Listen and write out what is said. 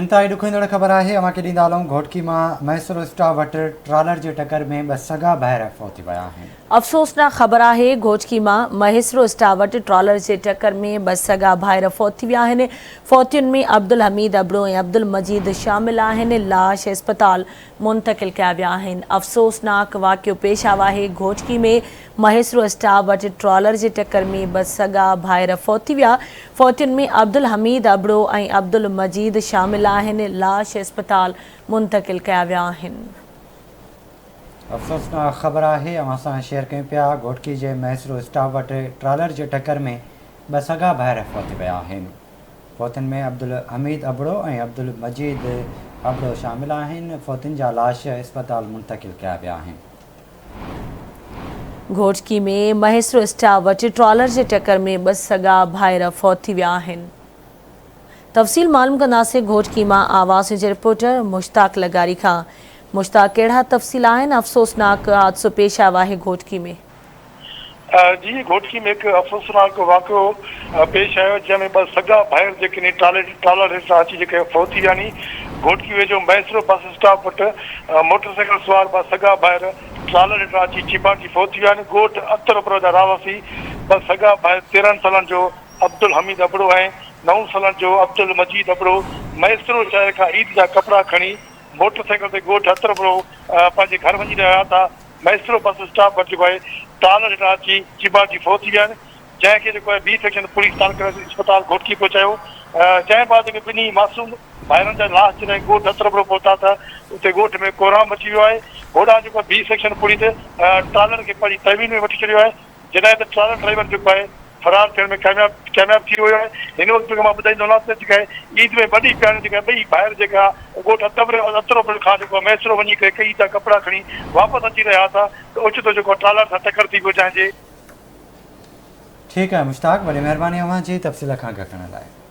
انتهائي ڏکوئيندڙ خبر آهي اوهان کي ڏيندا هلون گهوٽڪي مان مهيسر اسٽاپ وٽ ٽرالر جي ٽڪر ۾ ٻه سڳا ڀائر فوت ٿي ويا آهن. افسوسناڪ خبر آهي گهوٽڪي مان مهيسرو اسٽاپ وٽ ٽرالر جي ٽڪر ۾ ٻه سڳا ڀائر فوت ٿي ويا آهن فوتين ۾ عبدالحميد ابڙو ۽ عبدالمجيد شامل آهن لاش اسپتال منتقل ڪيا ويا آهن افسوسناڪ واقعو پيش آيو آهي گهوٽڪي ۾ مهيسرو اسٽاپ وٽ ٽرالر جي ٽڪر ۾ ٻه سڳا ڀائر فوت ٿي ويا، فوتين ۾ عبدالحميد ابڙو ۽ عبدالمجيد شامل آهن، لاش اسپتال منتقل ڪيا ويا آهن. افسوسناڪ خبر آهي اوهان سان شيئر ڪيون پيا گهوٽڪي جي مهيسرو اسٽاپ وٽ ٽرالر جي ٽڪر ۾ ٻه سڳا ڀائر فوت ٿي ويا آهن فوتين ۾ عبدالحميد ابڙو ۽ عبدالمجيد ابڙو شامل آهن فوتين جا لاش اسپتال منتقل ڪيا ويا آهن. گهوٽڪي ۾ مهيسرو اسٽاپ وٽ ٽرالر جي ٽڪر ۾ ٻه سڳا ڀائر فوت ٿي ويا آهن. تفصيل معلوم ڪنداسين گهوٽڪي مان آواز نيوز جي رپورٽر مشتاق لغاري کان. مشتاق ڪهڙا تفصيل آهن افسوسناڪ حادثو پيش آيو آهي گهوٽڪي ۾. جي گهوٽڪي ۾ هڪ افسوسناڪ واقعو پيش آيو جنهن ۾ ٻه سڳا ڀائر جيڪي ٽرالر هيٺان اچي جيڪي فوت ٿي ويا ني گهوٽڪي ويجهو مهيسرو بس اسٽاپ وٽ موٽر سائيڪل سوار ٻه سڳا ڀائر ٽرالر هيٺان اچي چيڀاٽجي فوت ٿي ويا آهن. ڳوٺ اتر ابڙو جا رهواسي ٻه سڳا ڀائر 13 سالن جو عبدالحميد ابڙو ۽ نو سالن جو عبدالمجيد ابڙو مهيسرو شهر کان عيد جا ڪپڙا کڻي موٽر سائيڪل تي ڳوٺ اتر ابڙو پنهنجي گهر وڃي رهيا هئا ته مهيسرو بس اسٽاپ وٽ جيڪو آهي ٽرالر هيٺان اچي چيڀاٽجي فوت ٿي ويا آهن. جنهن کي جيڪو آهي بي سيڪشن پوليس تعلقه اسپتال گهوٽڪي پهچايو جنهن بعد جيڪي ٻنهي معصوم ڀائرن جا لاش جڏهن ڳوٺ اتربڙو پهتا ته اتي ڳوٺ ۾ ڪهرام مچي ويو آهي هوڏانهن جيڪو آهي بي سيڪشن پوليس ٽرالر کي پنهنجي تحويل ۾ وٺي ڇڏيو آهي جڏهن ته ٽرالر ڊرائيور جيڪو آهي فرار ٿيڻ ۾ ڪامياب ڪامياب ٿي ويو آهي هن وقت جيڪو مان ٻڌائيندو هلان ته جيڪا عيد ۾ وڏي پياري جيڪا ٻئي ڀائر جيڪا ڳوٺ اتربڙو کان جيڪو مهيسرو وڃي ڪري عيد جا ڪپڙا کڻي واپس اچي رهيا ته اوچتو جيڪو ٽرالر سان ٽڪر ٿي ويو جنهن جي ٺيڪ آهي مشتاق وڏي مهرباني اوهان جي تفصيل کان آگاهه ڪرڻ لاء.